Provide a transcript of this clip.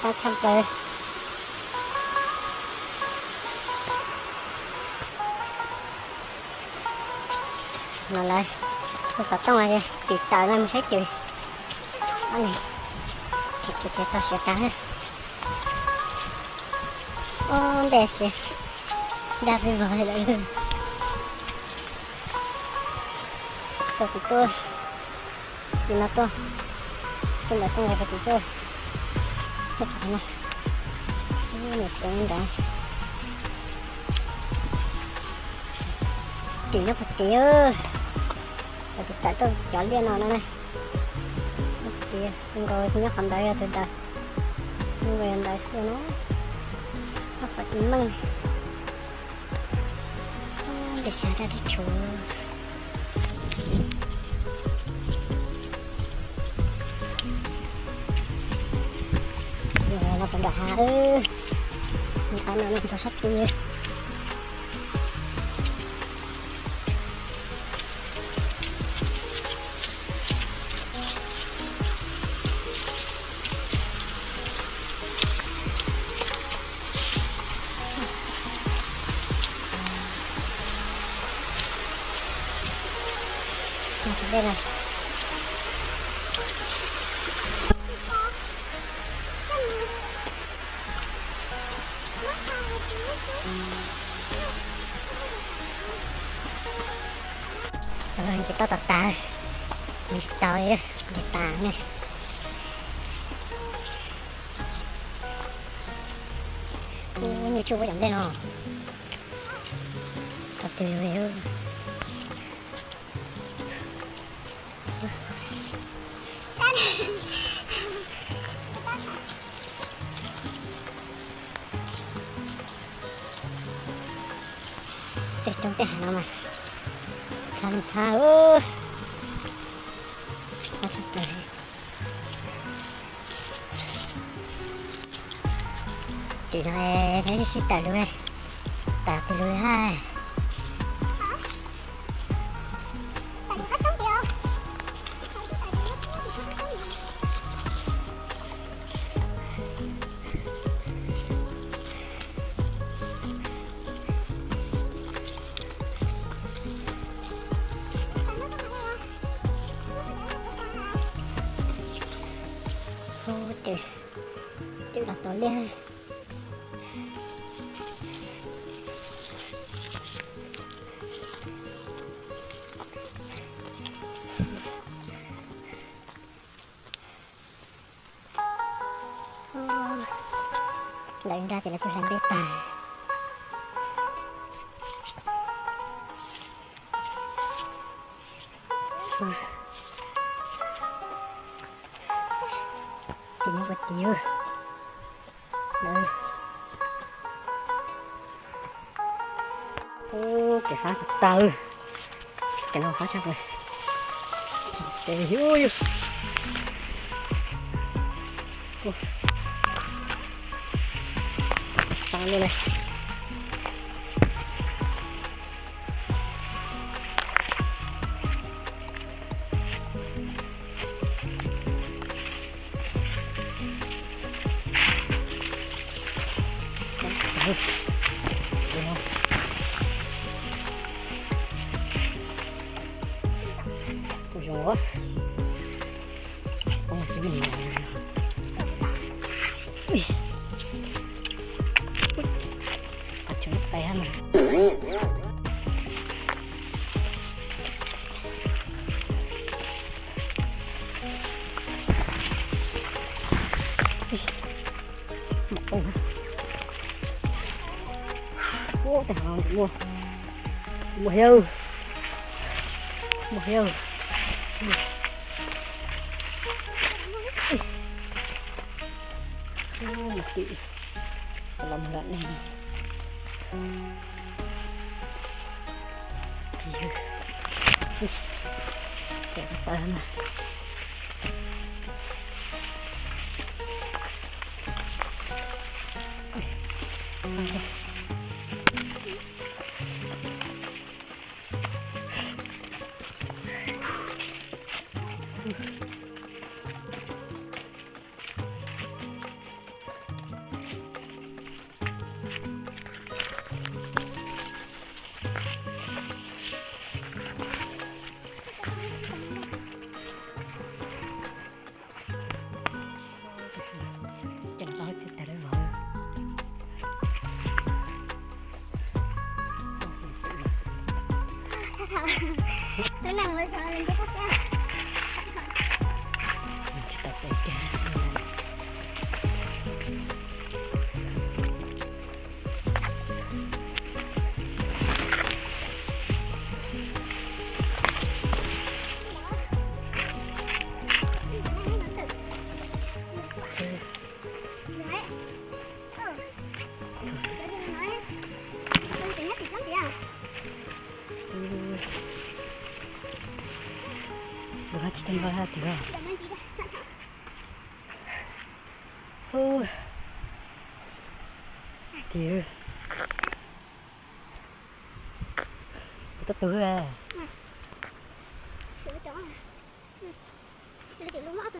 Tshaj tshaj plaws. No lawv tus xov tooj twm tawm no mus saib twm. Ob niag khiav khiav khiav txog siav tag. Ub, npej siav dag pes vog li lawm. Tuaj tim tuaj, tim no tuaj, tuaj ntawm tuaj nqes rau tim tuaj. Tuaj txog no, ub, niam tsev ntawd. Tim nyob puag tim, tim tawm tuaj cov liaj no no na. Tim nkaus nyob qhov ntawd yog tus ntawd, nkaus yog ntawd tuaj no, nyob qhov tsis meej. Npej xyav dab dib tshuv. No puas nram hav, qab no no nrog sab tid. Tsis tau tom tas, tsis tau li, nws tas ne. Ub, nyuj tsuj puab cov nplej no. Tau twg lug li. Tej roob tej hav no mas ntxhab ntxhab, ntxhab tshaj plaws li. Tim no nyob sib sib tawm lug, tawm twg lug li hab. Ub, twb los tau liaj. Lawv nrag ces lawv tus hlais npej tag. Ces nyob puag tim. Ub, kev fab tawg, kev no fab tshaj plaws. Tes hiu yug. Fab luaj li. Kuv zoo. Ub, tej hav no muaj, muaj hiab, muaj hiab. Ub, mas tim los mus lawm ne. Tus neeg ua zog nws nce toj siab. Tsis tau pem kiag. Ua tsis tau npaj hais tias, tias, tus tub tug, tus